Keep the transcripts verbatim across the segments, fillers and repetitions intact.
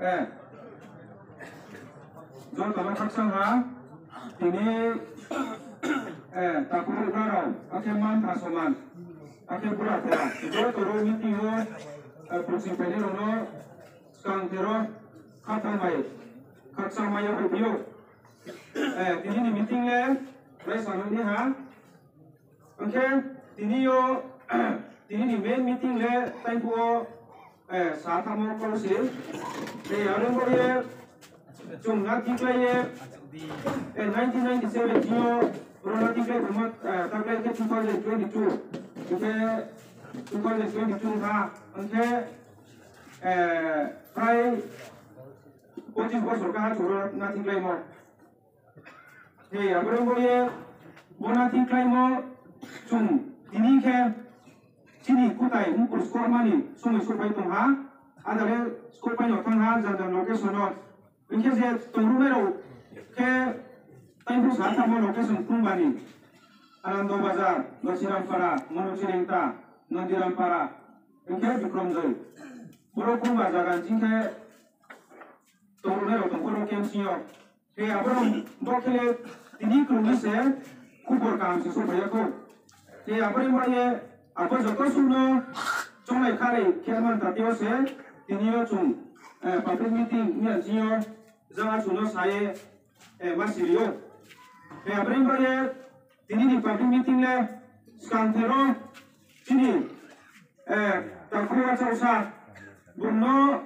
Eh, joto no khakchang ha, tini, eh, takhu rao, akhe mma-mpha soman, akhe bura bura, joto rao meeting wo, eh, phuching phainai rao no, skang thero, khathang bai, khakchang mai ya phaiphi ou. Eh, tini ni meeting le, raisa nung ni ha, Hing khe tini yo, tini ni main meeting le taiphuh wo, eh, sa thanngmo kau se. Tei aro bo ye chung na tiklái ye, eh, nineteen ninety-seven ching yo, ro na tiklái tongmo, eh, taklái khe two thousand twenty-two. Hing khe two thousand twenty-two ha, hing khe, eh, prai pochis bosor kaha chung ro na tikláimo. He, abo ni bo ye, bo na tikláimo chung tini khe chini kutai mkur skorma ni somoi souhphai tong ha, ada le skorpai no thanng ha, jang jang location no. Hing khe je tongruhnai rao khe taiphuh sa thanngmo location Khrungba ni, Anando Bazar, Gosirampara, Monuchirengta, Nondirampara, hing khe Bikromjoi. Boro Khrungba zaga ni ching khe tongruhnai rao tong kho ro khe bsing yo. He abo rao bo khe le tini krung ni se khubor kaham se souhphai ya kho. He abo ni ba ye abo joto suh no chonglai kharoi khe man ta tei yo se tini yo chung, eh, public meeting ni ang ching yo jang a chung no sa ye, eh, ma siri ou. He abo ni ba ye tini ni public meeting le skang thero chini, eh, takhu achouhsa bung no,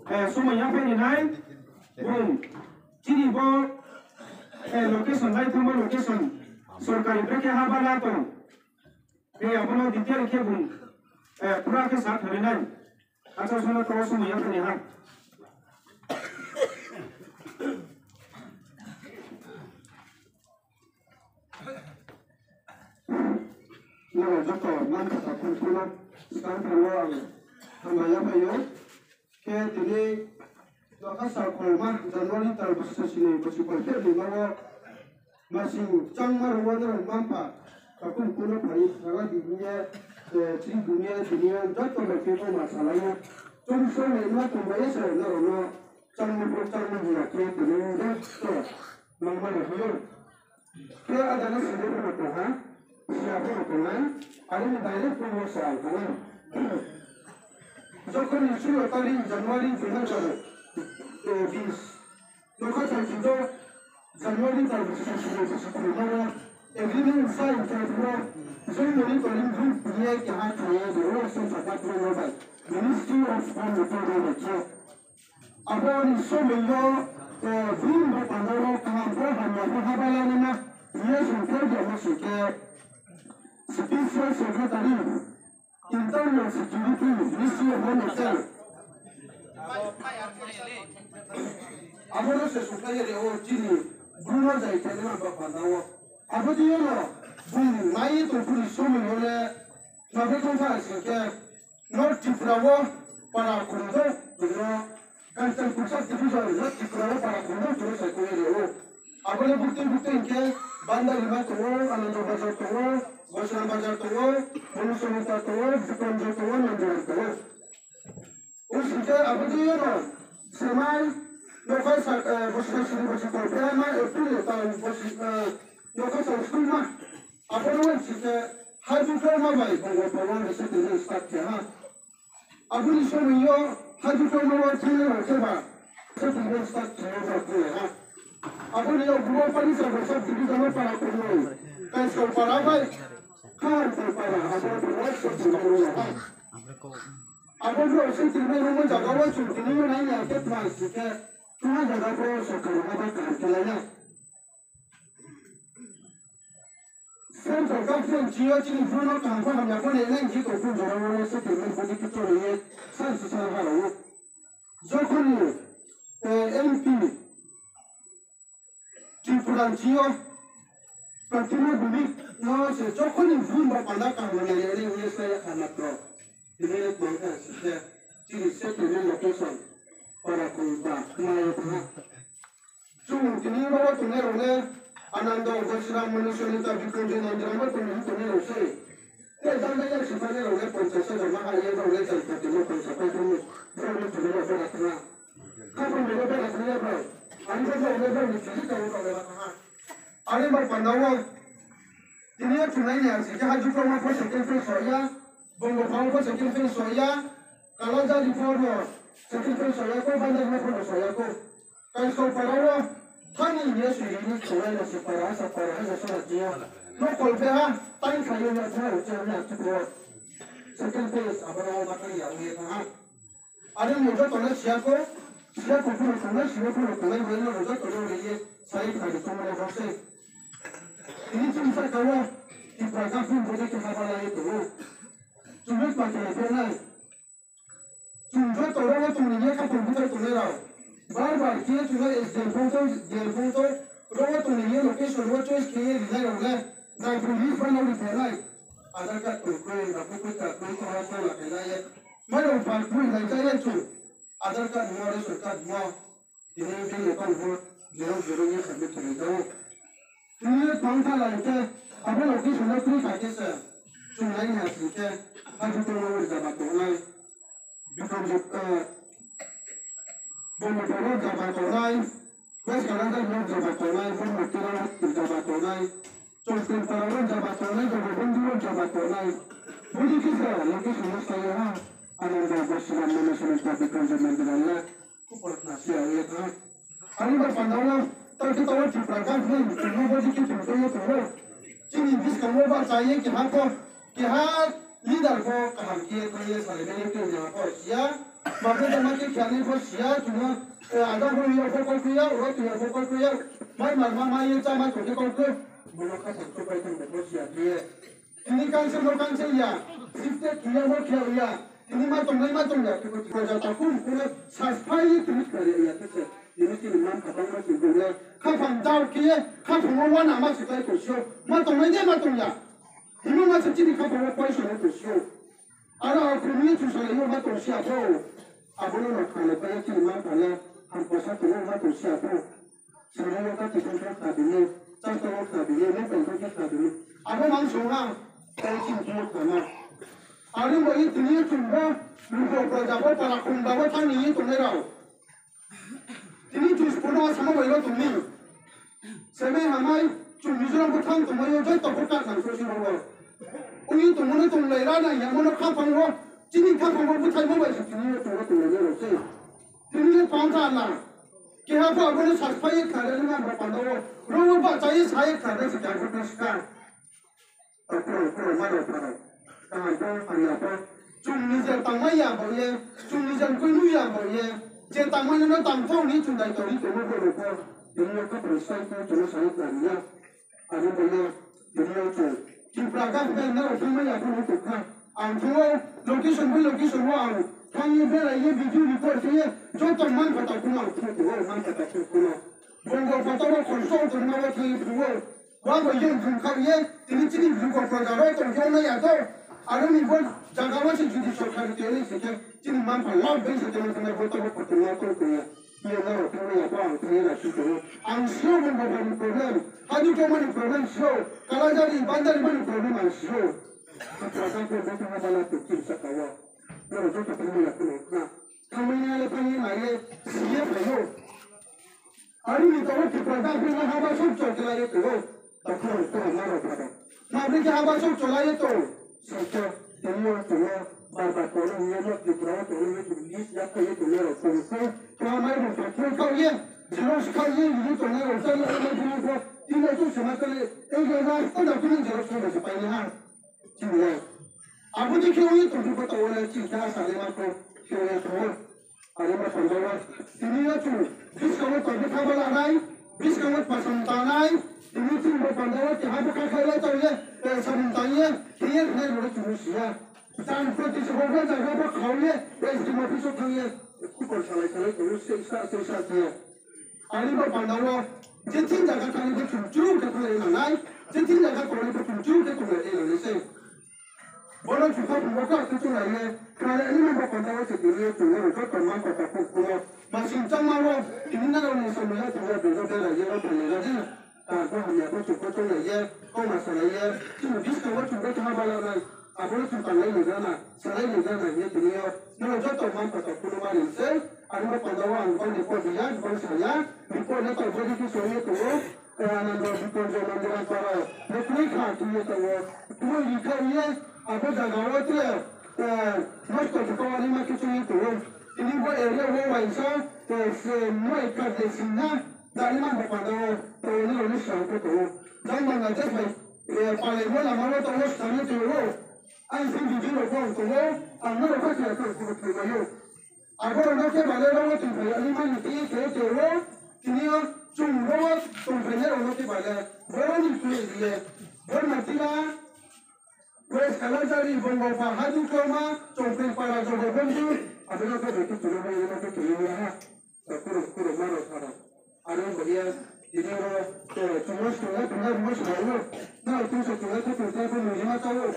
eh, somoi yaphai ri nai, bung chini bo, eh, location, naithangmo location, sorkari brekhe ha bala tong. Tei abo no detail khe bung, eh, pura khe sa thari nai. Achouhsa no toro somoi yaphai ri ha. Nrao joto mma-mpha takhu rao no skang thero ang hambai yaphai ou. Khe tini nokha sal kholma January tal bosi sasini bosi kholpheh ni ma wo masing changma rao wo nrao mma-mpha takhu rao no phai thanng di hing ye, eh, chri bung ye tini yo joto bai khe bo ma salai ou. Chung song ni ma tongbai ye se nrao no changma pho changma hing ya khe tini joto nangma rao hing ou. Khe ada no sini pho tong ha, siya pho tong nai, are ni direct pho sa ang thanng nai. Jokhon ni sulo tari January dui hazar, eh, bis. Nokha sal chido January tal bosi sasini bosi kholma wo agreement sign khe pho, joint monitoring group hing ye keha khe ye ro wo se sa ta pho no bai Ministry of Home Affairs bai khe. Abo ni somoi yo, eh, bini bo panda wo kaham pho hamya pho ha bala nai na, hing ye song khe yamo sing khe Special Secretary, Internal Security, Ministry of Home Affairs. Abo no se songkhlai ye ri ou chini Bru no zai khe nai ba panda wo. Abo dei yo no bung nai ye tong phu ni somoi yo le, ma bai tong kha sing khe, North Tripura wo para khum do, bung no Kanchanpur sub division, North Tripura wo para khum do, bung no sai khe ri ou. Abo le buktui buktui hing khe Bandarima tong ou, Anando Bazar tong ou, Gosram Bazar tong ou, Monuchirengta tong ou, Bikromjoi tong ou, Nandiram tong ou. O sing khe abo dei yo no, semai, nokha sa, eh, bosi sasini bosi kholpheh ma April tal bosi, eh, nokha sa school ma. Abo no sing khe, hydrochlorma bai, bung wo power resettlement start khe ha. Abo ni somoi yo hydrochlorma wo thanngnai rao khe ba, settlement start khe rao khe ha. Abo ni yo Bru wo Panisagar sub division wo para khum ni, Kaiskau para bai, Khahanpur para, abo wo settlement rao ha. Abo Bru wo settlement rao mo zaga wo chung tini yo nai ya khe plan si khe, tma zaga pho sorkar ha ba kaham khe lai ya. Central government ching yo chini Bru no kaham pho hamya pho nai nai hing khe tong phu jora wo settlement body khe chole ye, san si san ha rao ou. Jokhon ni, eh, M P, Tripura ching yo, Pradyumna Bhowmik no se jokhon ni Bru no panda kaham nai nai hing ye sa ya kha matro. Tini yo tong kha si khe, chini settlement location, para khum ba, ma ye thanng ha. Chung tini ro wo tongnai rao le, Anando, Gosram, Monuchirengta, Bikromjoi, Nandiram wo tongnai tongnai rao se. Tei jang jang ya siphainai rao le ponchas hajar ma ha ye rao le jang party no phaisa pai thanng ou, brao le tongnai rao bera thanng ha. Ani bo panda wo tini yo chung nai ni asing khe Hajutong wo pho second phase soh ya, Bongopha wo pho second phase soh ya, Kalajari pho no second phase soh ya kho, Bandarima pho no soh ya kho. Kaisao para wo thani ye sui ri ni chung nai ni si para, asa para, asa sora ti ya. No kol phe ha, tang kha ye ya, tang kha ye ya, tang kha ye ya. Second phase abo no ma tang ya, ye tang ha. Are mo joto no siya kho, siya kho pho no tongnai, siya pho no tongnai, bo no joto no ri ye, sai kha ri tongmo no se. Ini chung sa ka wo, Tipra government bo de khe haba lai ye tong ou. Chung no pa khe phe nai. Chung joto ro wo tong ni ye khaphang buthai tongnai rao. Bar bar khe chung no S D M phone to, D M phone to, ro wo tong ni ye location wo choice khe ye rinai rao le, nai phung list bai no ri phe nai. Aadhaar card tong kroi, rao pho kroi, card kroi, tong ha tong la khe nai ye. Mai rao pha kroi nai ja ye chung. Aadhaar card mo, ration card mo. Tini bank account pho zero zero ye submit khe ri ja ou. Tini ye tang tha lai khe, abo location no kroi kha khe se, chung nai ni asing khe, Hajutong wo rza ba tongnai. Bikramjit, eh, Bongopha wo rza ba tongnai, West Kalangdar wo rza ba tongnai, Bongopha wo rza ba tongnai, Chongkringpara wo rza ba tongnai, Jogobondhu wo rza ba tongnai. Budi khe se, location no sa ye ha, Ananda Basiram Manasalam Bikramjit Mandiram le, kupor khna si ya ye tha. Ani bo panda wo, tao khe tao Tripura government, tini bo dikhe chung tong ye tong ou. Chini buskang wo bahcha ye keha pho, keha leader pho kaham khe ye thanng ye salai nai ye tong ya pho siya. Ma khe tongma khe khe ani pho siya, chung no, eh, ada pho ya pho kau khe ya, ro tong ya pho kau khe ya. Mai mar ma mai ye chá ma tong khe kau khe. Bo no kha sa khe pai tong pho siya khe ye. Tini council no council ya, shifted khe ya, bo khe ya. Tini ma tongnai ma tong ya, khe bo proja takhu kuno saspái ye tini khnari ya khe se. Tini chini mma-mpha bangma se bung le khaphang jao khe ye, khaphang wo uana ma se klái tong si ou. Ma tongnai de ma tong ya. Tini ma se chini khaphang wo poison wo tong si ou. Aro akhuni ye chusalai yo ma tong si ya pho. Abo no no khnalai pai ye chini mma-mpha le hamkasa tong ou ma tong si ya pho. Sari yo kati khe kha bini, chasta wo kha bini, no kong khe kha bini. Abo mang song ha, tei chini khe kha ma. Aro bo ye tini ye chung bo, lugo proja bo para khumba bo thang ni ye tongnai rao. Tini chung spo no asamo bai lo tong ni. Semai hamai, chung Mizoram bo thang tongmai yo joto bo kha nang so si bo. Uni tongmo no tonglai ra nai ya mo no khaphang wo, chini khaphang wo bthai mo bai se tini ye chung no tonglai rao se. Tini le pantha la. Keha pho abo no saspái ye khnari nai ma ba panda wo. Ro wo bahcha ye sa ye khnari se kha bo kha ska. Takhu rao, takhu rao, ma rao, pha rao. Kaham pho, hamya pho. Chung nijer tangmai ya bo ye, chung nijer koi nu ya bo ye. Je tangmai no tang thou ni chung dai tori tongmo bo rao pho. Tini yo khaphang sai pho chung no sa ye khnari ya. Abo bai ye, tini yo chung Tripura government no thangmai ya pho no tong kha. Ang thang ou, location bai location wo ang thang ye berai ye video record khe ye, joto mma-mpha takhu no ang phnuh tong ou, mma-mpha takhu no. Bongopha wo control tongma wo thang ye phnuh ou. Wa bai ye bung kha ye, tini chini lugo proja rao tong khe nai ya to. Aro ni bo jaga wo se judi sorkar ni tini se khe, chini mma-mpha lab bai se tini tini bo to bo kotong ma tong tong ya. Ye na rao thang ya pho ang thang ye ra si tong ou. Ang si ou Bongopha ni problem, Hajutong ni problem si ou, Kalajari, Bandarima ni problem ang si ou. Tripura government bo thang ha bala to chini saka wo. Nrao joto thangmai ya pho no khna. Thangmai ya le thang ye nai ye, si ye phai ou. Aro ni tong ou Tripura government no haba souh cho khe la ye tong ou. Takhu rao, takhu rao, ma rao, pha rao. Ma bri khe haba souh cho la ye tong. Sa khe, tini yo tong ou, bar bar tong ou, ye no Tripura wo tong ou, ye tong list ya khe ye tong ou, tong se. Khe mai rao takhu kau ye, xerox kau ye, ye tong ou, sa ye mai bri khe, tini yo tong se ma khe le, ei ye na, tong da khe ni xerox kau se pai ni ha. Chini le. Abo dei khe ong ye tong phi pho tong ou le, chini khe asa le ma khe, khe ong ye tong ou. Are ma panda wo, tini yo chung, buskang wo tong khe kha bala nai, buskang wo pasam tanai, tini chini bo panda wo keha bo kha kha le tong ye, eh, samung tang ye, khe ye nai bo le chung si ya. Chan proti se bo bo jaga bo khau ye, S D M office wo thang ye, khupor salai salai tong ou, se sa, se sa khe ye. Ani bo panda wo, je thing jaga thani bo chung churu khe thang ye nang nai, je thing jaga tong ni bo chung churu khe tong ye nang nai se. Bono chukha phungbo kha khe chunglai ye, khnalai ni bo panda wo se tini ye chung no joto mma-mpha takhu kuno. Masing changma wo, tini nrao ni somoi yo tini ye bero bera ye ro thang ye ra di. Kaham pho hamya pho chung pho chunglai ye, kauma salai ye, chini buskang wo chung pho thanng ha bala nai. Abo no chung tanglai ni gana, salai ni gana ye tini yo. Nrao joto mma-mpha takhu no mari se. Aro bo panda wo ang bang ni report ya, bang sa ya, report le tao bodi khe soi ye tong ou, eh, Anando Biponjo Mandiran para, bo kroi kha khe ye tong ou, kroi ri kha ye, abo zaga wo tre, eh, nosto khe kau ani ma khe soi ye tong ou. Tini bo area wo waisa, eh, se moi kar de sing na, dari ma bo panda wo, tao ni rao ni sa khe tong ou. Jang Bangladesh bai, eh, palai mo lama wo tao wo sa ye tong ou. Ang sing video rao bo ang tong ou, ang no rao kha khe tong ou, tong ou. Abo rao no khe bale rao no tongphai ya, ani mani khe khe khe wo, tini yo chung rao no tongphai ya rao no khe bale, boro ni khe ye, boro no tila, West Kalajari, Bongo Pahari, Koma, Chongpeng Para, Jogo Bondi, abo no khe bai khe tongmo bai no khe tongmo ya ha. Kuro, kuro, maro, saro. Aro bo ye, tini ro, to, chungmo sungla, tungla, rungmo sungla, no, tungso sungla, khe tungsa, khe nungma chao.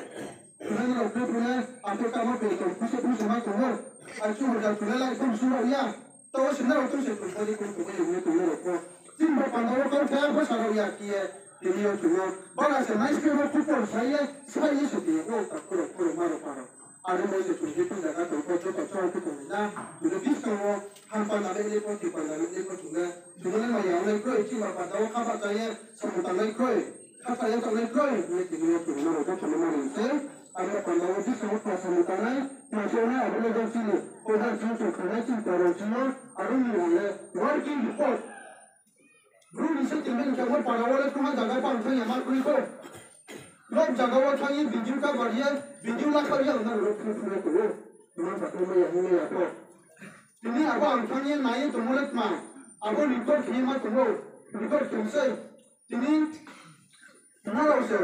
Tungla, no, khe tungla, ang khe kamo pe, to, kusa, kusa, ma, tungmo. Ai, chu, hoja, tungla, lai, kum, sura, ya. To, o, sina, ro, tungse, tungsa, di, kum, tungma, yungmo, tungmo, ro, ko. Tin, bo, panda, ro, kau, khe, bo, saro, ya, ki, ye, tini, yo, tungmo. Bara, se, nai, se, ro, kupor, sa, ye, sa, ye, se, tini, o, ta, kuro, kuro, maro, paro. Aro mo se chung je tong jaga tong pho, joto chong khe tong na. Chung je bis tong o, ham panda le le pho, ti panda le le pho chung le. Chung le maya le kroi, chima panda o khaba cha ye, samung tang le kroi. Khaba ye tang le kroi, ye ti le chung le joto le mani se. Aro panda o bis tong o, samung tang le, ma se na, aro le jang chini. O jang chini chung khanai chini paro chini, aro ni le, working report. Bru ni se tingmani khe mo para wo le tongha jaga pang thang ya ma kroi kho. Lok jaga wo thang ye video ka bar ye, video la kha ye ang na ro phru phru ye tong ou. Ma ba tong ma ya, ma ya kho. Tini abo ang thang ye nai ye tongmo le tma. Abo record khe ye ma tong ou. Record khe sei. Tini Nrao se,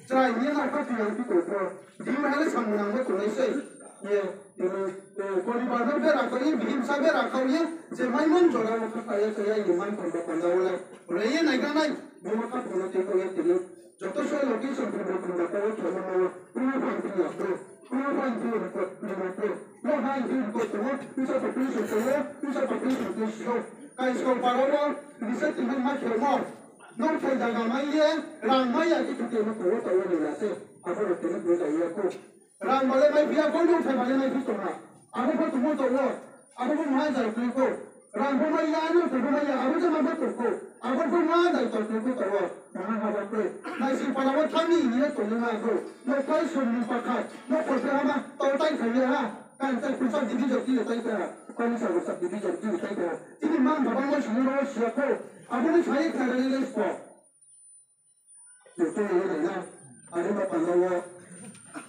chrai hing ye nrao kha thoi yang phi tong pho, di ma le samung nang bo tongnai sei. Ye, tini, eh, poribar no bera kha ye, bihimsa bera kha ye, je mai mon jora wo kha kha ye, kha ye, ni man thang bo panda wo le. Re ye nai ga nai, bo ma kha thang no tei kha ye tini. Joto se location bo bo thang bo kha ye, thang no ma wo, ru phan thang ya bro, ru phan thang ya bro, ru phan thang ya bro. No hai di ko tongo, usa population tongo, usa population tongo. Kai skang para wo, bisa tingmani ma khe mo. Nouhthai jaga mai ye, rang mai ya khe khe temo tong wo tong wo ni na se. Abo rao temo tong wo tong wo ya kho. Rang bale mai phi ya kho, nouhthai bale mai phi tong ha. Abo pho tong wo tong wo. Abo pho ma jai khe kho. Rang pho mai ya, nouhthai pho mai ya, abo jama pho tong kho. Abo pho ma jai tong khe kho tong wo. Maha haba khe. Nai si para wo thani ni ye tong ni ma kho. Nouhthai sum ni pakha. Nouhthai pho hama, tong tai khai ye ha. Kan tai phu sub division ti le tai ta. Kan sa sub division ti le tai ta. Tini mang baba mo sini ro sia kho. Abo ni sai kha le le spo. Tutu nai na, aro ma panda wo,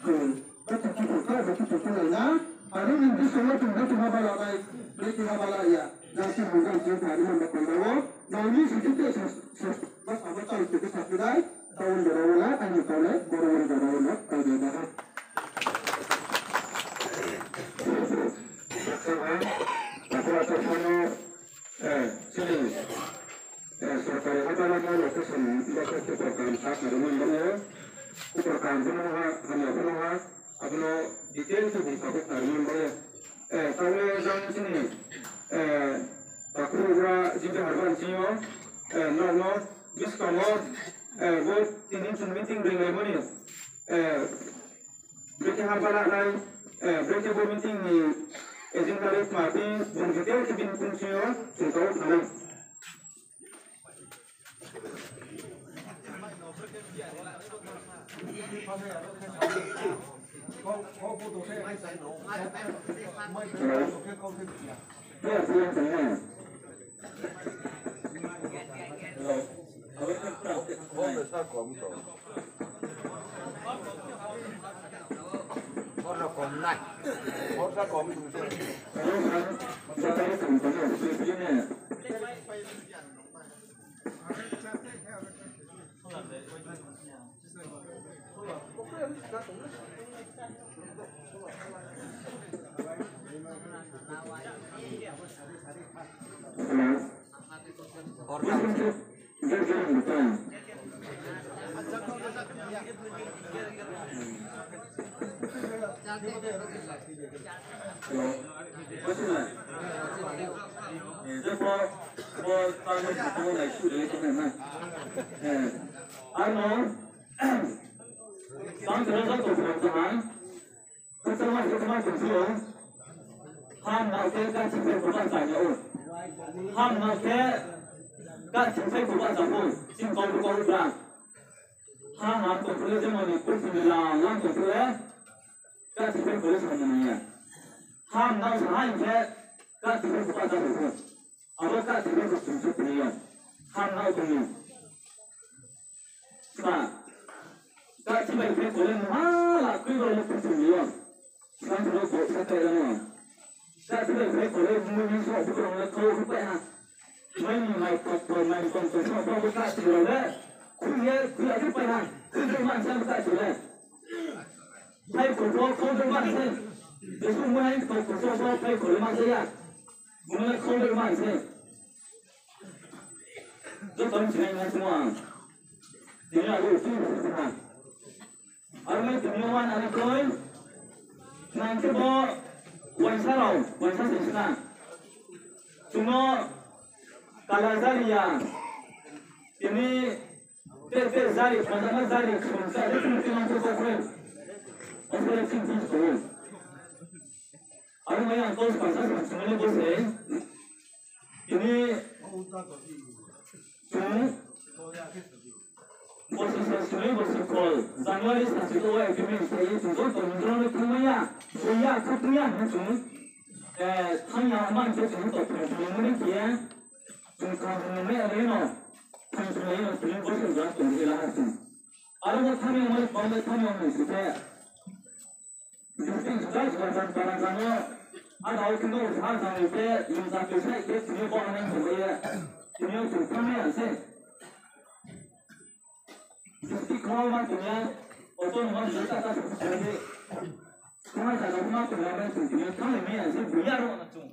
hmm, katu kitu ka, katu tutu nai na, aro ni bising wo chung beti haba la nai, beti haba la ya, jati mungkam chung ka, aro ma panda wo, nai ni sisi te sa, sa, ma sa ma chal tutu sa tu nai, taun boro wo la, ani taun le, boro wo boro wo na, taun boro wo. Baksa ha, baksa ha, eh, sini. Eh, sorkari hajala no location bakhe kupor kaham sa khnari man baoh ye. Kupor kaham phano ha, hamya phano ha, abono detail khe bung sa khe khnari man baoh ye. Eh, taoh le jang chini, eh, takhu rao jing khe harba ni sing yo, eh, norok no buskang wo, eh, bo tini chung meeting ringlai mani, eh, Brekhe ha bala nai, eh, brekhe bo meeting ni agenda le tma phi, bung detail khe bini kung sing yo chung tau thanai. Hello. Hello. Hello. Hello. Hello. Eh, je bo, bo tangmo ni tangmo nai su de tong na. Eh, ano, tang tong tong tong tong ha. Kachama kachama tong si o. Ham nao khe kathi phai pho bahcha ya ou. Ham nao khe kathi phai pho bahcha pho. Chini kau kau bra. Ham nao tong pho le jemon ni purthimbi lang lang tong pho le kathi phai pho le samung nang ya. Ham nao sa ha hing khe kathi phai pho bahcha pho. Abo kathi phai pho chung se tong ya. Ham nao tong ya. Sa, kathi bai phai kole mungha la kri bai le purthimbi yo. Sa phro bo sa kai rang o. Kathi bai phai kole mungha ni so bu rang le kau hu pai ha. Mai ni mai kok kok mai kok kok so bo kathi bai le. Khui ye, khui ye hu pai ha. Khui bai man sa kathi le. Phai kok kok khui bai man sa. Jesu mai kok kok so bo phai kole man sa ya. Mungha khui bai man sa. Joto ni sinai ma simo ang. Tini abo usi usi ha. Aro mai tini yo wan ani koi. Nang khe bo waisa rao, waisa se sna. Chung no kala jari ya. Tini te te jari, khonjama jari, khonsa, te tini tini khe khe. Abo le ching ching so. Aro mai ang kau skang sa skang sung le bo se. Tini chung bo se sa sung bo se kol. January sa si o agreement sa ye chung joto ni jora le thangmai ya. Bo ya, kha thang ya, ha chung. Eh, thang ya man se chung to thang thang mo ni khe. Chung thang thang mo ni ale no. Thang thang le no chung bo se ja tong ila ha chung. Aro bo thang ya mo ni kau le thang ya mo ni se. District judge ba jang para jang o, ada o kino sa jang o khe, yung jang khe sai khe, tini bo hanai khe ye, tini o khe thanai ya se. District kho ma tini ya, auto ma tini ta ta sa sa ni. Kho ma sa ma tini ya, tini thanai mai ya se, bu ya ro na chung.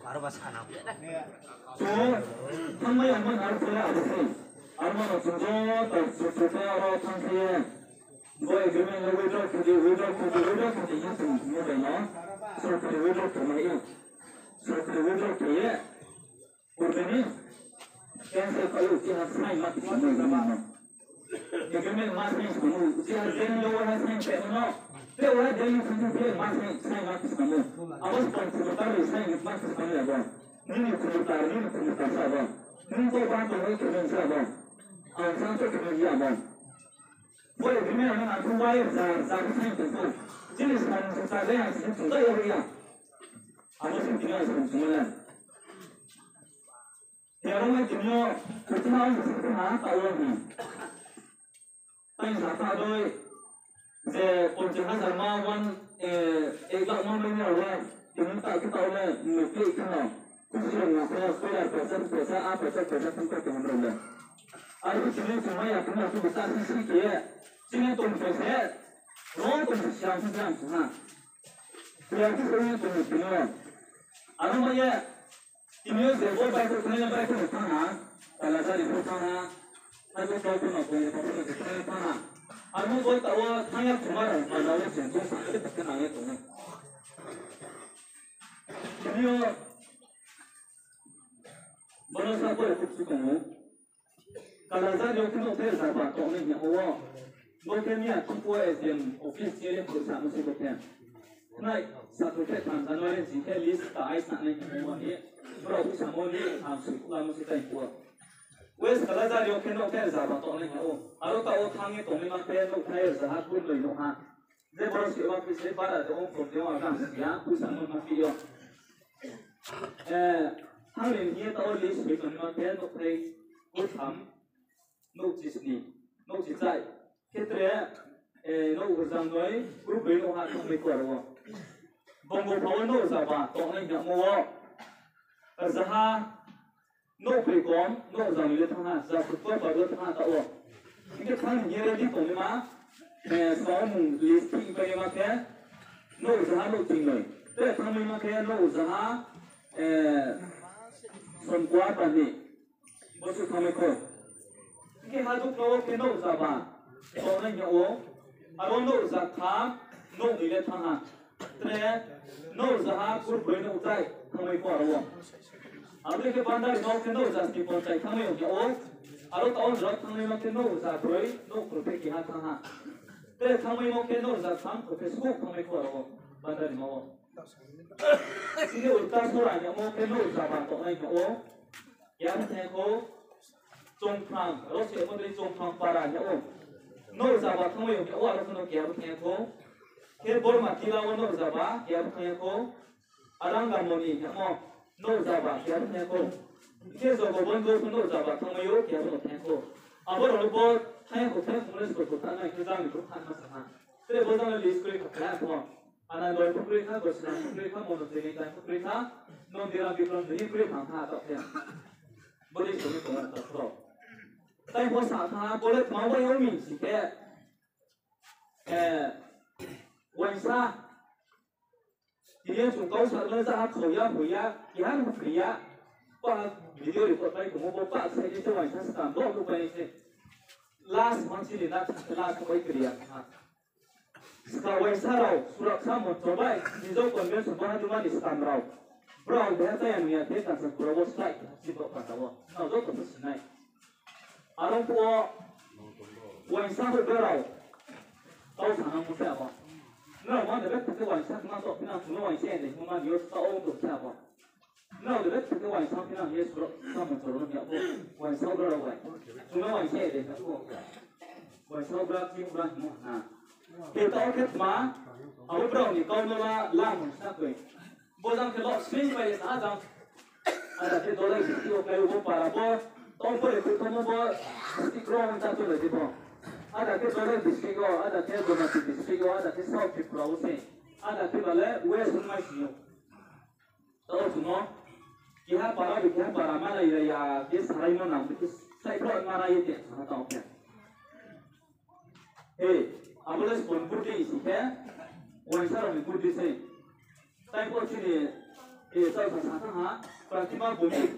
Aro ba sana. So, thangmai ang man aro pura abo se. Aro mano chung joto, chung joto aro thang khe. Bo agreement no withdraw khe di, withdraw khe di, withdraw khe di, hing chung mo bai no. Sorkari withdraw khe mai yo. Sorkari withdraw khe ye. Purbe ni cancel khe ou, uchi ha sign ma khe samo agreement no. Agreement ma sign samo, uchi ha jail yo ha sign khe no. Te wa jail yo sign khe ma sign, sign ma khe samo. Abo sponsor ta ri sign ma khe samo abo. Nini khumuta, nini khumuta sa abo. Nini bo ba to hoi khe sa abo. Ang sa to khe ya abo. Bo agreement no ang khe wai za, za khe sign khe ou. Chini sponsor ta le ang sign khe ya. Abo se tini ang sign khe ya. Tero mai tini yo, kuching ha, kuching ha, ta wo ni. Tai sa ta doi, je ponchas hajar ma wan, eh, ek lakh ma mai ni rao le, tini ta khe ta wo le, nuh khe khe no. Kuching rao no khe, koila paisa, paisa, a paisa, paisa, tong khe tong rao le. Aro tini chung mai ya, tini chung ta si si khe, tini tong khe se, ro tong si siang si siang ha. Khe ya khe se tong tini yo. Aro mai ya, Tini yo je bo bai khe thang ya, bai khe thang ha, kala jari pho thang ha, ha bo kau pho no kong ye pho no thang ha. Amo bo ta wo thang ya thuma rao, kala wo se bo sa khe thang ye tong ou. Tini yo, bo no sa pore khup su tong ou. Kala jari yo khe nouhthai rzaba tongnai hing ya wo. Bo khe miya Thimphu S D M office chini phuh samo se bo khe. Nai, sathru khe tham January sing khe list ta ai sanai hing wo ni. Brao phuh samo ni tham sui khuamo se tai phuh. West kala jari yo khe nouhthai rzaba tongnai hing ya wo. Aro ta wo thang ye tongnai ma khe nouhthai rzaha kurnoi nouh ha. Je boro si wa phi se bara de ong kom de ong agam si ya, phuh samo ma phi yo. Eh, thang ni hing ye ta wo list sui tongma khe nouhthai kurtham, nouh chisni, nouh chichai. Khetre, eh, nouh rzangnoi, kurbroi nouh ha thangmai kuar wo. Bongo pha wo nouh rzaba tongnai hing ya mo wo. Jaha nouh broi kom, nouh jang ni le thanng ha, ja khutua pabo thanng ha taoh wo. Hing khe thanng ni hing ye ready tongnaima, eh, samung list thing painaima khe, nouh jaha nouh chingnoi. Tre thanngmaima khe nouh jaha, eh, somkua tani. Bo se thanngmai kho. Hing khe hadukna wo khe nouh jaba tongnai hing yag ou. Aro nouh ja tham, nouh ni le thanng ha. Tre nouh jaha kurbroi nouh chai thanngmai kho aro wo. Abo dei khe Bandarima wo khe nouh ja sni ponchai thanngmai ong yag ou. Aro taoh wo jora thanngmaimo khe nouh ja broi nouh kurphe keha thanng ha. Tre thanngmaimo khe nouh ja tham kurphe skuh thanngmai kho aro wo Bandarima wo. Chini Uttasora hing yagmo khe nouh jaba tongnai hing yag ou. Keha thanng kho, Chongphrang, aro se mo dei Chongphrang para hing yag ou. Nouh jaba thanngmai ong yag ou, aro khe no keha thanng kho. Khe Borma Tila wo nouh jaba keha thanng kho. Arangamoni hing yagmo nouh jaba keha thanng kho. Khe Jogobondo khe nouh jaba thanngmai ou, keha no thanng kho. Abo rao no bo thanng kho, thanng kho le sbo kho thanng nai khe jang ni brouh thanng ma sa ha. Tre bo jang le list kroi kha khe tho. Anandoi pho kroi kha, Gosina pho kroi kha, Mono Jeni tai pho kroi kha, Nondiram Bikram Jeni kroi kha kha taoh khe. Bo dei song ni tong taoh rao. Tai pho sa thanng ha, bo le tma bai ong mi si khe, eh, uaingsa. Tini yo chung kau sa le zaha khau ya, hoi ya, keha no phri ya. Pa video record pai tongmo bo pa sai ni se uaingsa skang bo nuh pai ni se. Last man chini na sa last pai kri ya ha. Skang uaingsa rao, suraksa moncho bai, Mizo convention bo haduma ni skang rao. Brao beha chaya nuya khe Kanchanpur wo slái keha chini bo panda wo. Nrao joto pho sinai. Aro phuh wo uaingsa houhgra rao. Kau sanang mo se abo. Nrao ma de bek khe uaingsa kma to phina chung no uaingsa de hingmo ma ni yo taoh ong tong se abo. Nrao de bek khe uaingsa phina hing ye suraksa moncho rao no hing yag pho. Uaingsa houhgra rao bai. Chung no uaingsa de hing yag pho. Uaingsa houhgra, chini houhgra hingmo na. Khe taoh khe tma, abo brao ni kau no la, la mung sa koi. Bo jang khe lo sling pai sa jang. Ada khe Dolai district wo kai bo para bo, tong pore khe thomo bo district rao ta chole di bo. Ada khe Dolai district wo, ada khe Gomati district wo, ada khe South Tripura wo se. Ada khe bale West Hungmai sing yo. Taoh chung no, keha para bai keha para malai ya, ya, khe sarai ma nang, khe sai pho ma rai ye te, sana tong khe. He, abo le sbon burdi si khe, uaingsa rao ni burdi se. Tai pho chini, e, chao sa sa thanng ha, Pratima Bhumik.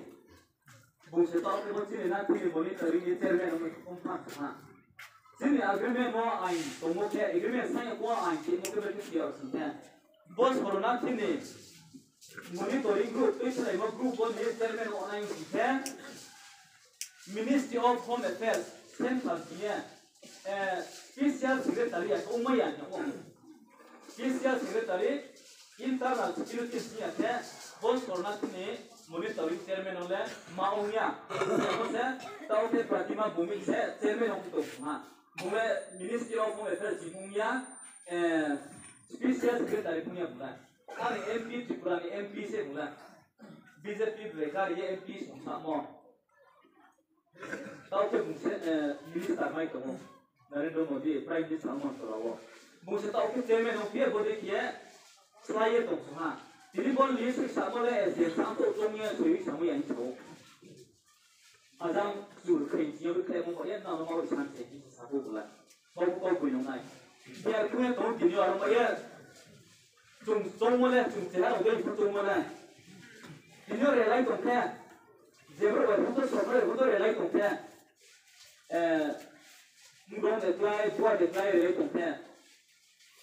Bung se taoh khe bo chini na chini monitoring ni chairman ong ong thanng ha. Chini agreement wo ain tongmo khe, agreement sign wo ain tongmo khe, bo khe clear si khe. Bo sorona chini monitoring group, tui salaimo group wo ni chairman ong nai si khe. Ministry of Home Affairs, Central ni ye, eh, Special Secretary ya khe ongmai ya khe ong. Special Secretary, Internal Security ni ya khe, bo sorona chini monitoring chairman ong le ma ong ya. Bo se, taoh khe Pratima Bhumik se chairman ong tong ha. Bung le Ministry of Home Affairs ni ong ya, eh, Special Secretary ong ya bung le. Ani M P, Tripura ni M P se bung le. B J P bai kari ye M P song samo. Taoh khe bung se, eh, minister mai tong ou. Narendra Modi, Prime Minister ongmo sora wo. Bung se taoh khe chairman ong phi ye bo dei khe slái ye tong song ha. Tini bo list ri samo le, S D M sa to chong ye, soi ri samo ya hing sa ou. Ajang chur khe hing sing yo khe mo ye, na no ma bai san se hing sa bo bula. Bo bo boi nong nai. Biar khe tong tini yo aro ma ye. Chung chongmo le, chung cheha rao dei pho chongmo le. Tini yo relai tong khe. Jebro bai photo, sobro bai photo relai tong khe. Eh, mudong de klái, bua de klái relai tong khe.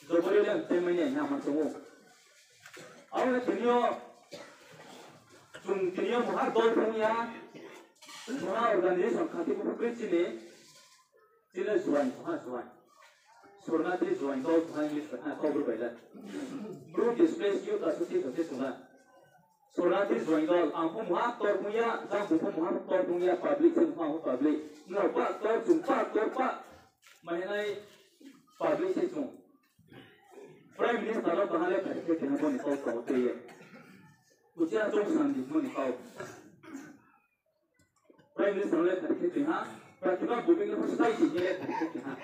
Jobori le mte mai nai hing ma chong ou. Abo le tini yo, chung tini yo muha dol thang ya, muha organization kha khe bo khe chini. Chini Joaing, ha, Joaing. Sornathi Joaing dol, ha, English bai, ha, Kaubru bai le. Bru Displaced Youth Association se sung ha. Sornathi Joaing dol, ang pho muha ktor phung ya, jang bung pho muha ktor phung ya, public se muha public. Nrao pa ktor, chung pa ktor pa. Mahinai public se chung. Prime Minister no kaha le phai khe keha bo ni kau kau tei ye. Uchih chung sandi bo ni kau. Prime Minister le phai khe tui ha, Pratima Bhumik no phai tui ye le phai khe tui ha.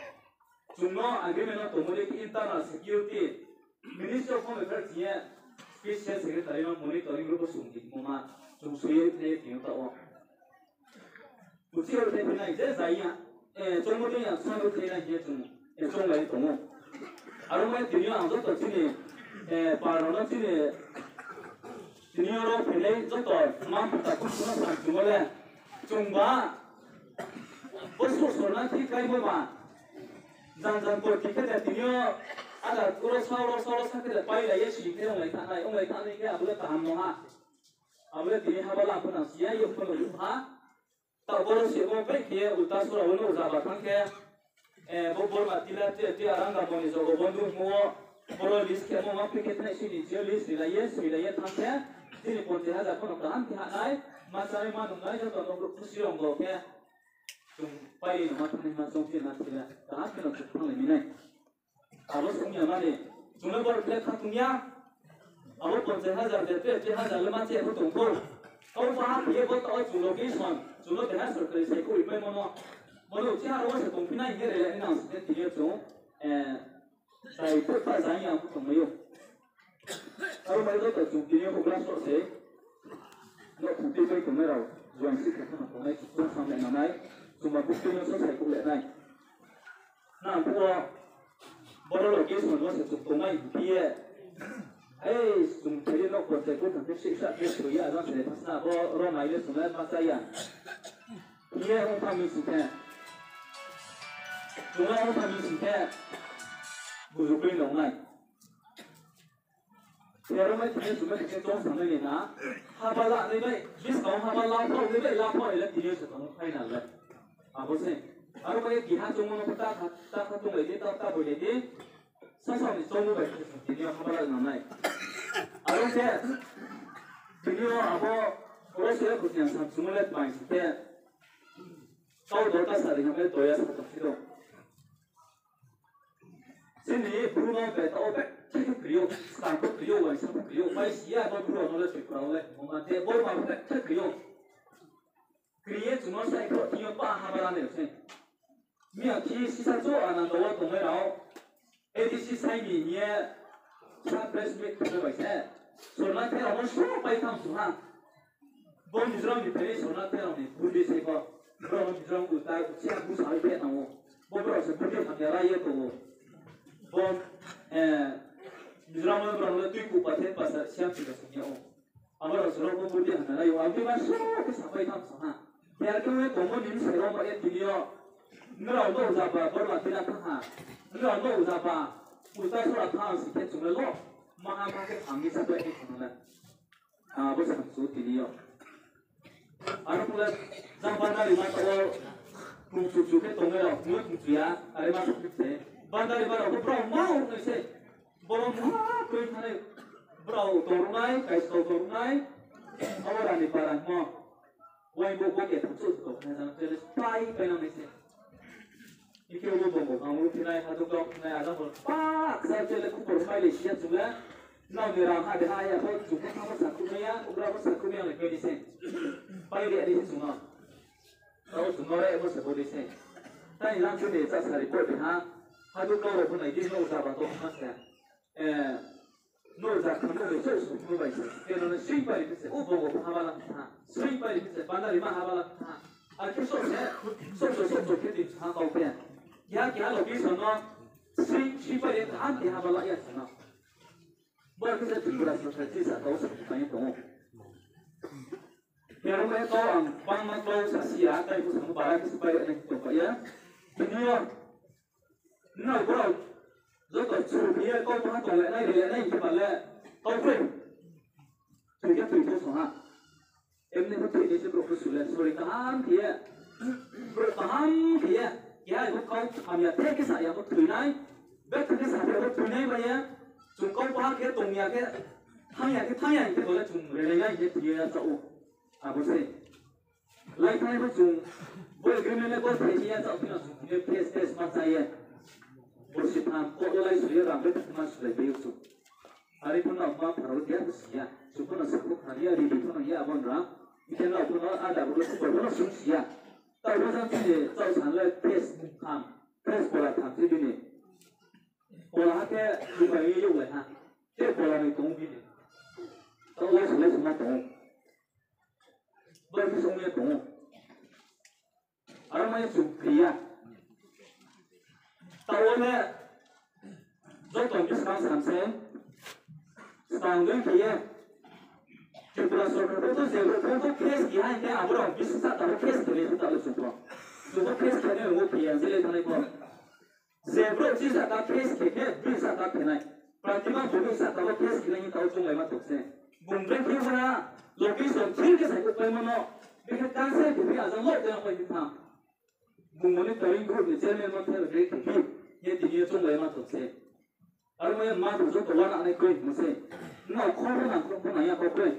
Chung no agreement no tongmo ni Internal Security, Ministry of Home Affairs ye, Special Secretary no monitoring group wo sung di mo ma. chung sui ye thai ye tini yo taoh wo. Uchih yo thai phinai je zai ya, eh, choungmo dei ya, soi yo thai nai hing ye chung, eh, chounglai tong ou. Aro mai tini yo ang joto chini, eh, pal rao no chini, tini yo ro phainai joto mma mpha takhu no sa chung le, chung ba, bo suh sorna thi kláimo ba, jan jan por khe khe de tini yo, ada ro sa ro sa ro sa khe de pailai ye si khe onglai thanai, onglai thanai khe abo le kaham no ha. Abo le tini haba la pho nang si ya, yo pho no yo ha. Taoh boro se bo bai khe ulta sura wo no uza ba thanng khe, eh, bo Borma tila tui tui arang ga moni jogo bondu hingmo wo, boro list khe mo ma phi khe thanai sini je list rilai ye, rilai ye thanng khe, chini ponchas hajar pho no kaham khe hanai, ma chánai ma nungnai joto no brouh khusi rong bo khe, chung pai no ma thanai ma chong phi na thila, kaham khe no chung thannglai mi nai. Abo sung ya mani, chung le boro khe kha tong ya. Abo ponchas hajar de, tui tui hajar le ma che pho tong kho. Kau ba ha ye bo taoh chung location, chung no beha sorkari sai kho ipai mono. Mono chi ha ro se tong phi nai hing ye re le nang se tini yo chung, eh, sai kho pa zai ya pho tong mai ou. Aro mai joto chung tini yo houhgra soh se, no khung tui pai tongnai rao, juaing si khe kheno tongnai, chung samlai nangnai, chung ba bukti no so sai kho le nai. Na phuh wo, boro location wo se chung tongmai hing ye. Ei, chung thai ye no contact khe thang khe sih sa khe soi ya, jang se thasna bo ro mai le chung le ma cha ya. Hing ye ong thang mi sing khe. Chung le ong thang mi sing khe. Buju kri nong nai. Khe aro mai tini yo chung mai khe tong sa nai le na. Haba la nai bai, buskang haba la pho nai bai, la pho nai le tini yo se tong final le. Abo se. Aro bai keha chungmo no ta kha, ta kha tonglai di, ta, ta boilai di. Sasao ni chungmo bai khe tini yo haba la nang nai. Aro khe, tini yo abo, oro se khusiang sam chungmo le tmai sing khe. Kau do ta sari hame doya sa tong si do. Chini Bru no beta o beta khe kri ou, skang pho kri ou, uaingsa pho kri ou, pai si ya bo Bru no le Tripura wo le, moma de bo ma beta khe kri ou. Kri ye chung no sai pho thing yo pa haba la nai se. Miya khi sisa cho Ananda wo tongnai rao, A D C sai ni hing ye sa press meet khe bai se. Sorna the rao no so pai tham su ha. Bo Mizoram ni phainai sorna the rao ni bundi se bo. Bro Mizoram ulta uchih ha busa bai phe tang ou. Bo bro se bundi hamya ra ye tong ou. Bo, eh, Mizoram no bro le tui kupa the pasa siam si ka sung ya ou. Abo rao se ro bo bundi hamya ra ye ou. Abo ma so khe sapai tham sa ha. Khe ar khe ong ye tongmo ni bsai rao ba ye tini yo. Nrao no uza ba, Borma tila thanng ha. Nrao no uza ba, ulta sora thanng si khe chung le lo. Maha ma khe thang ni sapai ni chung le. Abo samsu tini yo. Aro phuh le jang Bandarima taoh wo, kungchu chu khe tongnai rao, kung kungchu ya, are ma sa khe se. Bandarima rao pho brao ma ong nai se. Boro mha kroi thanai, brao tong ruh nai, kaisao tong ruh nai, abo rani para hingmo. Uaing bo bo khe thangsuh tong khe jang chele pai pai nang nai se. Ikhe ulo bongbo kang ru phinai, haduk dok phinai, ajang bo pak sa chele khupor mai le sia chung le. Nrao ni rang ha de ha ya pho, chung pho thanng pho sakhruh mai ya, ugra pho sakhruh mai ya le khe di se. Pai de di se chung no. Tao chung no re bo se bo di se. Tani lang se de cha sa report de ha. Haduk dok rao pho nai di no uza ba to ha se. Eh, no uza kham no de so so no bai se. Khe no ne sing pai ri khe se, u bongbo haba lang tha. Sing pai ri khe se, Bandarima haba lang tha. Ar khe so se, so so so so khe di tha kau khe. Keha keha location no sing, sing pai ri khe ham khe haba la ya se no. Bo khe se Tripura sorkar tisa tau sa pai tong ou. Yaro mai tau ang bangma tau sa si ya, tai bo samo bara khe se pai ri nai tong pai ya. Tini yo, nrao brao joto churu khe ye kau baha tong le nai, ri le nai khe ba le, kau khe. Thoi khe thoi pho song ha. Emni pho thoi ni se brouh pho su le, sorry, kaham khe ye. Brouh kaham khe ye. Keha bo kau hamya the khe sa ya bo thoi nai. Betha khe sa ya bo thoi nai bai ye. Chung kau baha khe tong ya khe, thanng ya khe, thanng ya khe bo le chung re nai nai ye thoi ye ya cha ou. Abo se. Lai thai bo chung, bo agreement le bo thai ya cha ou, chung ye face face ma cha ye. Bo si tham, ko lai su ye rang betha khe ma su lai bai ou chung. Are pho no ma pharo dia bo si ya. Chung pho no sa pho khna ya, ri pho no ya, abo no ra. Ikhe no pho no ada bo le khupor pho no sung si ya. Tao bo jang chini chao san le fresh tham, fresh pola tham se bini. Pola ha khe bubai ye yog lai ha. Khe pola ni tong bini. Tao lai su lai su ma tong. Bo khe song ye tong ou. Aro mai chung kri ya. Taoh wo le joto buskang sam se, skang dei khe ye. Tripura sorkar pho to je pho to case khe hai khe abo rao buskang sa ta pho case khe le ta le chung pho. Chung pho case khe nai ong ou khe ya je le thanai pho. Je brouh chi saka case khe khe, bini saka khe nai. Pratima bini saka wo case khe nai hing taoh chung lai ma tong se. Bung bre khe wana location thir khe sai khupai mano. Bikhe cancel khe bi ajang lo khe pai tha. Bung monitoring group ni chairman no thel khe khe bi. Ye tini ye chung lai ma tong se. Aro mo ye ma bung joto wana nai kroi mo se. Nrao khor pho nang khor pho nang ya khor kroi.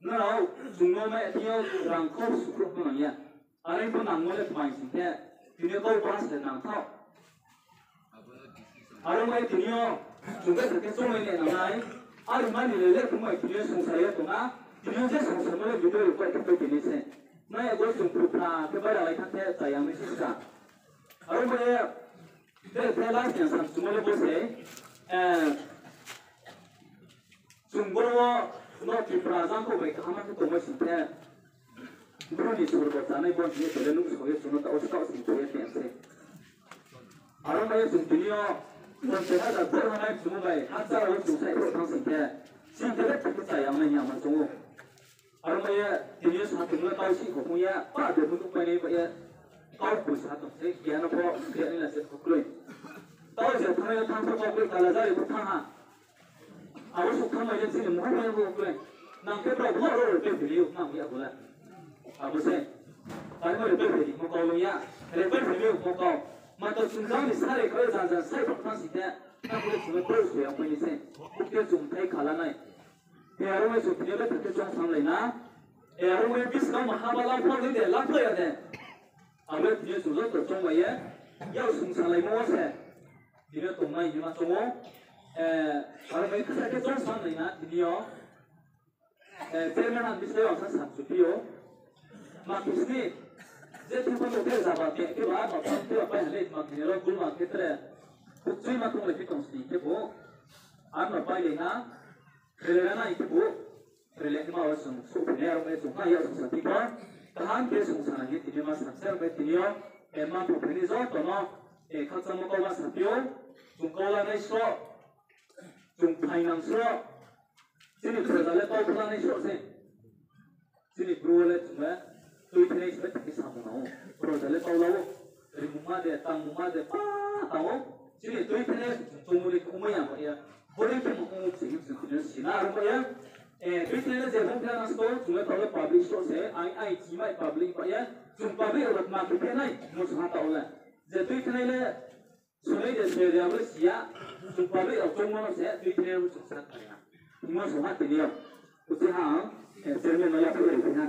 Nrao chung no mai thing yo rang khor sukhruh pho nang ya. Are pho nangmo le tma sing khe, tini yo kau pass le nang thao. Aro mai tini yo chung khe khe chung mai le nang nai. Are mani le le chung mai tini yo songsa ye tong na. Tini yo je songsa mo le video record khe pai tini se. Mai abo chung phupha khe bai ralai thang khe chayang ni sisa. Aro mai ye, te, te last ni sam chung mo le bo se, eh, Chung boro wo no Tripura jang kho bai kaham khe tongmai sing khe, bru ni sorgo chanai bo hing ye tole nuh sao ye chung no taoh skau sing khe ye tong se. Aro mai ye chung tini yo ponchas hajar brouh ha nai chung bai hakchar wo chung sai brouh thanng sing khe, sing khe le thik khe chayang nai hing ye ma chung ou. Aro mai ye tini yo sa tong le tau si kho phung ye, pa de bru nuh pai nai bai ye, tau poi sa tong se, khe ano pho, khe ani la se kho kroi. Tau je thanng ye thanng pho kho kroi, kala jari pho thanng ha. Abo suh thanngmai le chini mungha maya bo kle. Nang khe brao bo ro repair value nang ya bo le. Abo se. Tari mo repair value mo kau lo ya. Repair value mo kau. Ma to chung jang ni sare kau jang jang sai brouh thanng si khe. Nang khe chung le brouh se yang pai ni se. Bukte chung thai khala nai. E aro mai chung thai le thai chung sang lai na. E aro mai bis kau ma ha ba lam phang ni de, lam phang ya de. Abo le tini yo chung joto chongmai ye, yak sung salaimo wo se. Tini yo tongnai hima chong ou. Eh, aro bai khe khe chong sa nai na tini yo. Eh, chairman ang bisai ang sa samsu phi ou. Ma kisni, je thing pho no khe jaba khe khe ba, ma pho khe ba pai hale, ma khe lo, gul ma khe tre. Bukchui ma thong le khe tong sini khe bo. Ang no pai le na, rele na nai khe bo. Rele khe ma wo chung suh phi nai, aro mai chung ha ya chung sa phi kho. Kaham khe chung sa nai hing tini ma sa se, aro mai tini yo, eh, ma pho phi ni joto no, eh, khakchangmo kau ma sa phi ou. Chung kau la nai sroh, chung phainang sroh. Chini proja le kau pho la nai sroh se. Chini bru le chung le, tui phi nai sroh se samung nang ou. Proja le kau la ou. Rimungma de, tangmungma de, pa tang ou. Chini tui phi nai chung tongmung ni khumai ya ma ya. Bodei khe mung se hing chung tini sina aro ba ya. Eh, tui phi nai le je bung khe nang sto, chung le tau le public sroh se, ai, ai, chi mai public ba ya. Chung public rao ma khe phi nai, mo sa ha tau le. Je tui phi nai le, Sunai de soi de abo le si ya, chung public rao chongmo no se, tui phi nai abo chung sa kha ya. Hingmo song ha tini yo. Uchih ha ang, eh, chairman no yaphaih ri phi ha.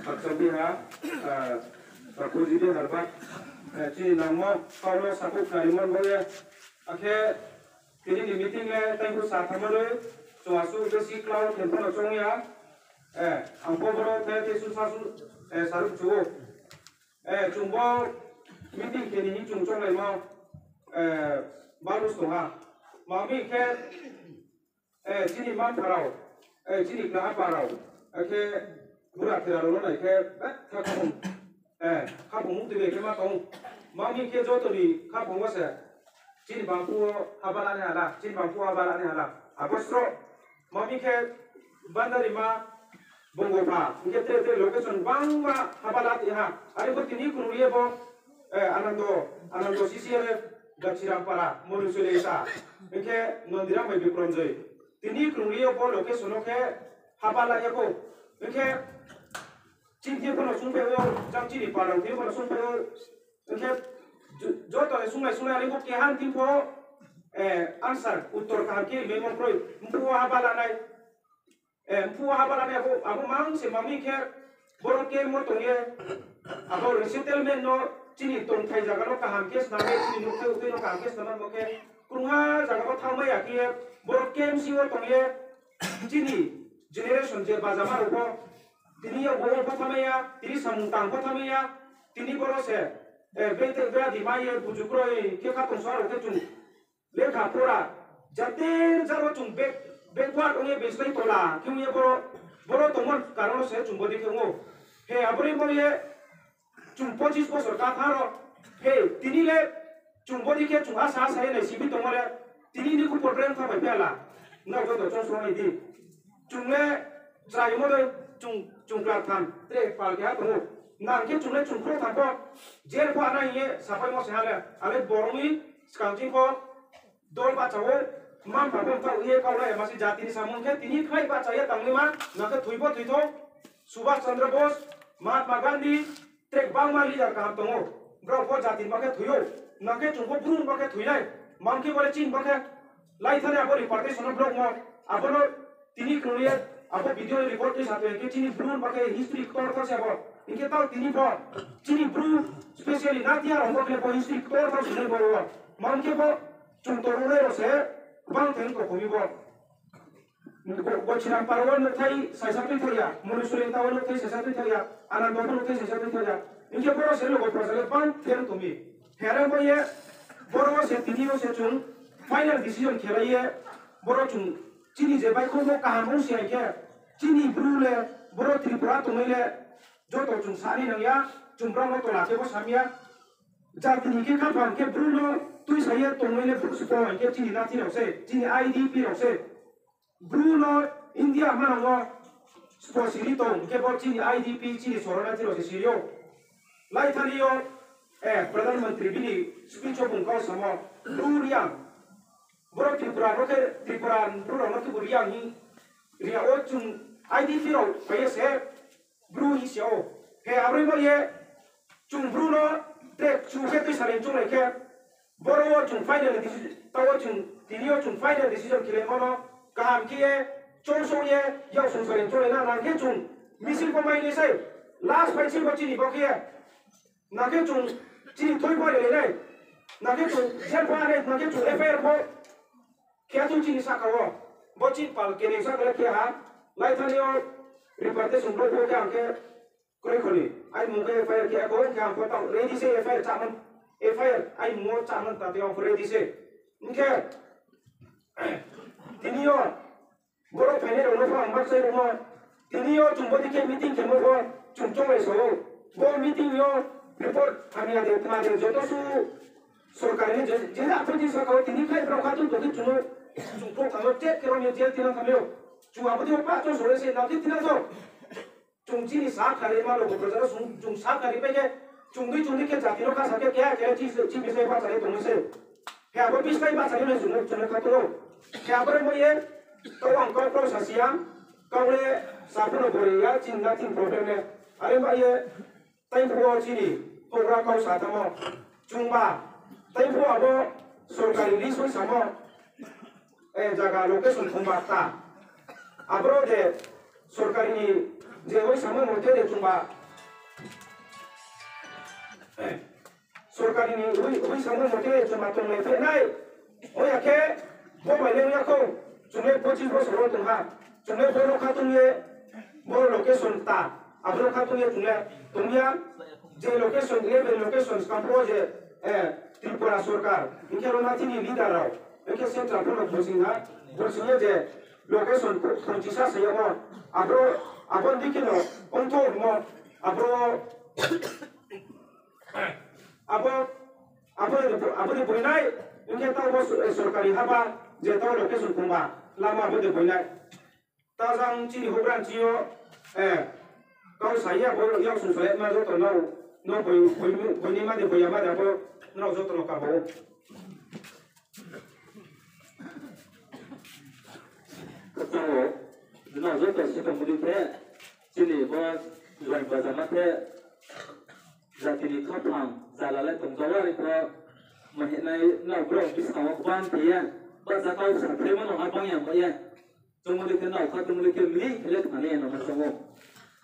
Khakchang phi ha, ah, takhu ji de harba, eh, chini nangmo, kau no sakhouh khnarimo bo ye, akhe, tini ni meeting le tei phu sa thanngmo dei, chung asuh besi klau khe pho no chong ya, eh, ang pho boro the, the su sa su, eh, saruh chu ou. Eh, chung bo meeting khe ni hing chung chonglaimo, eh, balu tong ha. Ma mi khe, eh, chini mma-mpha rao, eh, chini kla-apa rao, eh, khe bura thera rao no nai khe, eh, khaphang, eh, khaphang muhtui bai khe ma tong. Ma mi khe joto ni khaphang wo se, chini bangphu wo haba la ni hala, chini bangphu wo haba la ni hala. Abo sroh, ma mi khe Bandarima, Bongopha, hing khe tre tre location bangma haba la ti ha. Are bo tini krung ye bo, eh, Anando, Anando C C R F, Gachirampara, Monusolesa, hing khe Nondiram bai Bikramjoy. Tini krung ye bo location no khe haba la ya kho. Hing khe chini thing pho no sungphai ou, jang chini para thing pho no sungphai ou. Hing khe jo-, joto ni sunglai sunglai are bo keha thing pho, eh, answer, uttor kaham khe rimai mo kroi. Mphuh wo haba la nai. Eh, mphuh wo haba la nai abo, abo mang se ma mi khe boro camp wo tong ye, abo resettlement no chini tongthai zaga no kaham khe snam ye, chini nuhthai uktui no kaham khe snam mo khe, krungha zaga wo thanngmai ya khe ye, boro camp si wo tong ye, chini generation je bajama rao pho, tini yo bo pho thanngmai ya, tini samung tang pho thanngmai ya, tini boro se, eh, bete bera di mai ye buju kroi khe kha tongsa rao khe chung lekha pora, jate jaro chung bek, backward ong ye beslái tola khe ong ye boro, boro tongmo karon se chung bodei khe ong ou. He, abo ni bo ye chung pochis bosor ka thanng ro. He, tini le chung bodei khe chung asa asa ye nai simi tongmo le, tini ni khupor breng tha bai phe la. Nrao joto choung song nai di. Chung le chrai mo dei, chung, chung kla tham, tre pal keha tong ou. Nang khe chung le chung khro tham pho, jail pho ana hing ye sapai mo se ha le, ale borong ni skang ching pho, dol bacha wo, mma-mpha pho mthaoh ye kaulai ma se jati ni samung khe tini khlai bacha ye tangnaima, nang khe thoi pho thoi thou, Subhas Chandra Bose, Mahatma Gandhi, tre gbangma leader kaham tong ou. Brao pho jati ni ma khe thoi ou. Nang khe chung pho Bru ni ma khe thoi nai. Mang khe bo le chini ma khe lai thani abo reportation no block mo. Abo no tini khnung ye abo video ni report khe sa tong khe chini Bru ni ma khe history ktor tha se abo. Hing khe tao tini pho chini Bru specially Nathiang rao bo khe bo history ktor tha se nai bo wo. Mang khe bo chung torungnai rao se bang theng tongkhomi bo. Go-, Gochinam paro wo nouhthai saisa tuithai ya, Munusuling ta wo nouhthai saisa tuithai ya, Anandpur nouhthai saisa tuithai ya. Hing khe boro se logo project le bang theng tongmi. Here bo ye, boro wo se tini yo se chung final decision khelai ye, boro chung chini je baihkhouhmo kaham ong si hai khe, chini Bru le, boro Tripura tongnai le, joto chung sa ni nang ya, chung brao no tola khe bo sam ya. Jati ni khe khaphang khe Bru no tuisa ye tongnai le Bru sbo hai khe chini Nathi rao se, chini I D P rao se. Bru no India manang wo sbo siri tong khe bo chini I D P, chini soranathi rao se siri ou. Lai thani yo, eh, Pradhan Mantri bini speech wo bung kau samo, Bru Reang. Boro Tripura no khe, Tripura Bru rao no khe bo Reang hing, Reang wo chung I D P rao phai ye se, Bru hing si ou. He, abo ni bo ye, chung Bru no tre chu khe tuisalai chounglai khe, boro wo chung final deci-, tao wo chung, tini yo chung final decision khelaimo no, kaham khe ye, choungsong ye, yak songsalai chounglai na, nang khe chung misil pho mai nai sei, last phai sing pho chini bo khe ye, nang khe chung chini thoi pho rilai nai, nang khe chung jail pho nai, nang khe chung F I R pho khe chung chini sahka wo, bo chini pal keni sahka le khe ha, lai thani yo reportation bro pho khe ang khe kroi khoni, ai mung khe F I R khe ako khe ang pho tao ready se F I R chahman, F I R ai mung wo chahman ta tei ang pho ready se. Hing khe, tini yo, boro phainai rao no pho ang bakchai rimo. Tini yo chung bodei khe meeting khemo pho chung chounglai sa ou. Bo meeting yo report hamya de, tma de, joto su sorkari ni je, je appointee saka wo tini khai brao kha tong tong khe chung no, chung kho kha no check khe rom ye jail tinang kha mi ou. Chung abo dei yo pa chung sore se nang khe tinang tho. Chung chini sa khari ma logo project wo chung, chung sa khari pai khe, chung dui chung dui khe jati no kha sa khe, keha keha chi, chi bisai bachari tong se. He abo bisai bachari no chung, chung kha tong ou. He abo bai ye, tao ang kau kau sa si ya, kau le sa pho no bori ya, chini nothing problem le. Are bai ye, tai phuh wo chini, houhgra kau sa tamo. Chungba, tai phuh abo, sorkari list wo samo. Eh, jaga location khungba ta. Abro de sorkari ni je oi samo mote de chungba. Sorkari ni oi, oi samo mote de chungba tonglai phi nai. Oi ya khe, bo bai le ya kho. Chung le pochis bosor wo tong ha. Chung le bo no kha tong ye, bo location ta. Abo no kha tong ye chung le tong ya. Je location, eleven location skang pho je, eh, Tripura sorkar. Hing khe ro na chini leader rao. Hing khe central pho no bosing ha, bosing ye je location khongchisa se yamo, abro, abo ni khe no ongtho mo, abro, abo, abo ni, abo ni boinai, hing khe tao bo so-, sorkari haba, je tao location khongba, lama abo ni boinai. Tajang chini houhgra ni ching yo, eh, kau sa ya, bo yak sung sa ya, ma joto no, no boi, boi, boi ni ma de, boi ya ma de, abo, nrao joto no kabo. Kachao, nrao joto si tong mudi khe, chini bo, join bajama khe, jati ni khaphang, jala le tong jawa ri pho, mahinai, nrao brouh buskang wo kbang khe ye, bahcha kau sa khe mano ha bang ya ma ye. Chungmo le khe nrao kha, chungmo le khe mli khe le thani no ma chungo.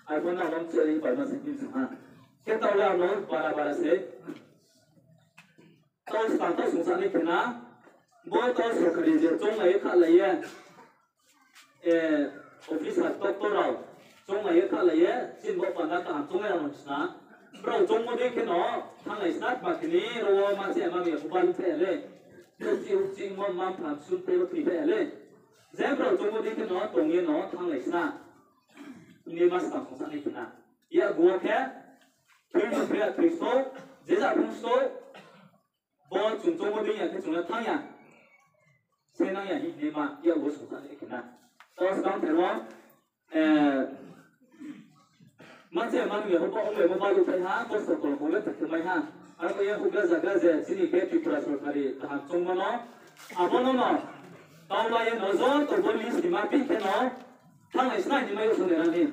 Ai pho nrao no mchari bai ma se him sa ha. Khe tao le ano bara bara se. Tao skang tao sungsa ni khe na. Bo tao sorkari je chunglai ye khalai ye. Eh, officer doctor rao chunglai ye khalai ye. Chini bo panda kaham chunglai ano sna. Brao chungmo de khe no thanglai sna ba khe ni ro wo ma se ma mi ya pho balu phe le. Chini, chini mo ma phang sun phe wo thoi phe le. Je brao choungmo dei khe no tong ye no thannglai sna. Hing ye ma skang songsa nai khe na. Yakgu wo khe, thoi no thoi ya thoi so, je ja phung so, bo chung choungmo dei ya khe chung le thanng ya. Se nang ya hing ye ma, yakgu wo songsa nai khe na. Taoh skang ther wo, Eh, manse manu ya hoba ong bai mo balu phai ha, kosto tolkong le thekhe mai ha. Aro ye houhgra zagra je chini khe Tripura sorkari kaham chongma no, abo no no, kaula ye no joto bo list ni ma phi khe no, thannglai sna ni ma yo song le rani.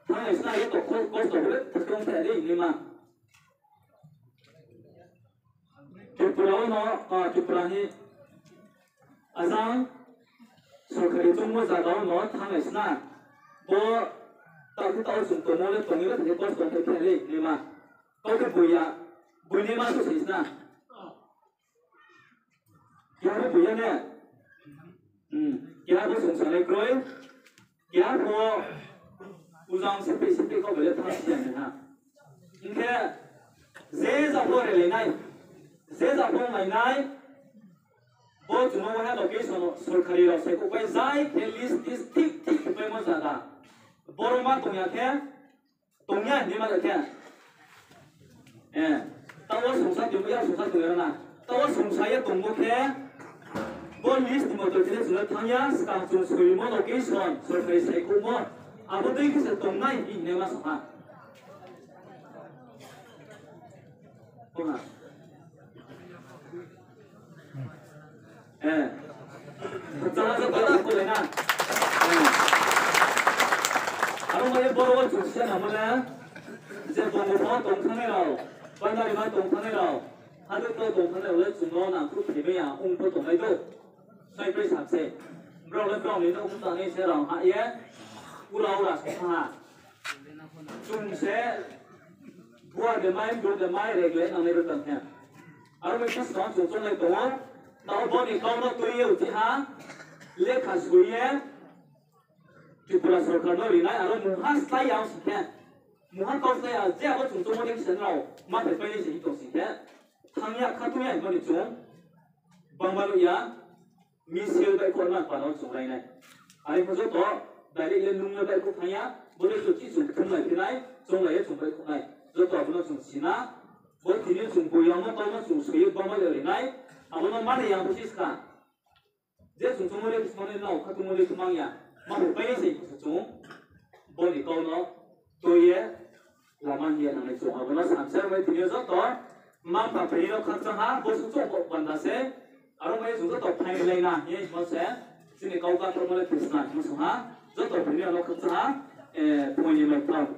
Thannglai sna ye to ko-, kosto le thekhe ong thai ri ni ma. Tripura wo no, ah, Tripura ni ajang sorkari chungmo zaga wo no thannglai sna. Bo taoh khe taoh chung tongmo le tong ye ba thai khe kosto thai khe le ni ma. Kau khe buya, bui ni ma su si sna. Keha bo buya ne. Hmm. Keha bo songsa le kroi. Keha pho ujang sepe sepe kau bai le thanng si ya ha. Hing khe je ja pho relai nai, je ja pho mai nai, bo chung no waha location sorkari rao saikhouh pai zai khe list tis thik thik khe paimo zaga. Boro ma tong ya khe, tong ya hing ye ma ya khe. Eh, taoh wo songsa tongmo ya, songsa tong ya na. Taoh wo songsa ye tongmo khe, bo list ni motor khe songsa thanng ya, skang chung soimo location, sorkari saikhouhmo, abo dei khe se tongnai hing ye ma song ha. Ong ha. Eh. Jala jala kholai na. Eh. Aro mai boro wo chung se na mane, je Bongo pho tong thanngnai rao, Bandarima tong thanngnai rao, Haduk pho tong thanngnai rao le chung no nangkhruh phai mai ya, ong pho tongnai do. Sai pai sa se. Brao le brao ni nouh btang ni se rao ha ye, ura ura se ha. Chung se, buar de mai, brouh de mai, regle nangnai rao tang khe. Aro mai khe skang chung chounglai tong ou, taoh bo ni kau no tui ye uchih ha, lekha soi ye, Tripura sorkar no rinai, aro mungha slái ya ong sing khe, mungha kau slái ya, je abo chung choungmo ni bsing rao, ma phai pai nai se hing tong sing khe, thanng ya, kha tong ya hingmo ni chung, bangma nuh ya, misil baihkhouh na panda wo chung lai nai. Are pho joto direct le nung le baihkhouh thanng ya, bo le joto chung thumlai phi nai, chounglai ye chung baihkhouh nai. Joto abo no chung si na, bo tini chung boyang no kau no chung soi ye bangma le ri nai, abo no mani ya bo si ska. Je chung choungmo le khe mani nao kha tongmo le khe mang ya, ma phai pai nai se chung, bo ni kau no tui ye, lama hing ye nangnai chung abo no samsa mai tini yo joto, mma mpha phai no khakchang ha, bo suh chouh bo panda se, aro mai chung joto phai lai na hing ye himo se, chini kau kathamo le Krishna himo song ha, joto phai no khakchang ha, eh, phai ni mai thang.